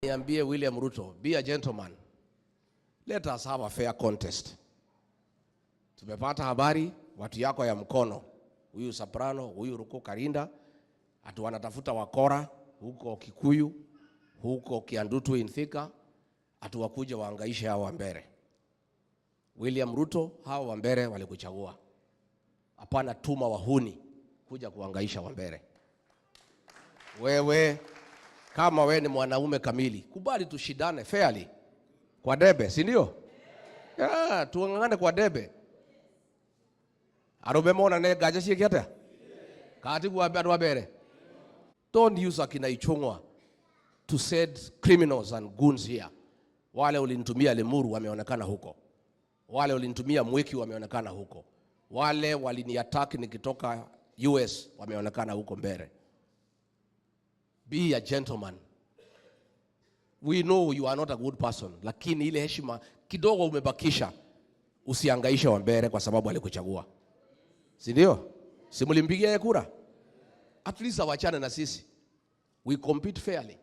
Niambie William Ruto, be a gentleman. Let us have a fair contest. Tumepata habari watu yako ya mkono, huyu Soprano, huyu Ruko Karinda, ati wanatafuta wakora huko Kikuyu, huko Kiandutu in Thika, ati wakuja waangaishe hao Wambere. William Ruto, hao Wambere walikuchagua. Hapana, tuma wahuni kuja kuangaisha Wambere. Wewe kama we ni mwanaume kamili, kubali tushindane fairly kwa debe, si ndio? Yeah, tuang'ang'ane kwa debe. Arume mona ne ngaja ciĩke atĩa katiguo andũ a mbere. Don't use akina Ichung'wa to send criminals and goons here. Wale ulinitumia Limuru wameonekana huko, wale ulinitumia Mwiki wameonekana huko, wale waliniattack nikitoka US wameonekana huko mbele. Be a gentleman. We know you are not a good person, lakini ile heshima kidogo umebakisha, usiangaishe Wambere kwa sababu alikuchagua, si ndio? Si mlimpigia yeye kura? At least awachane na sisi, we compete fairly.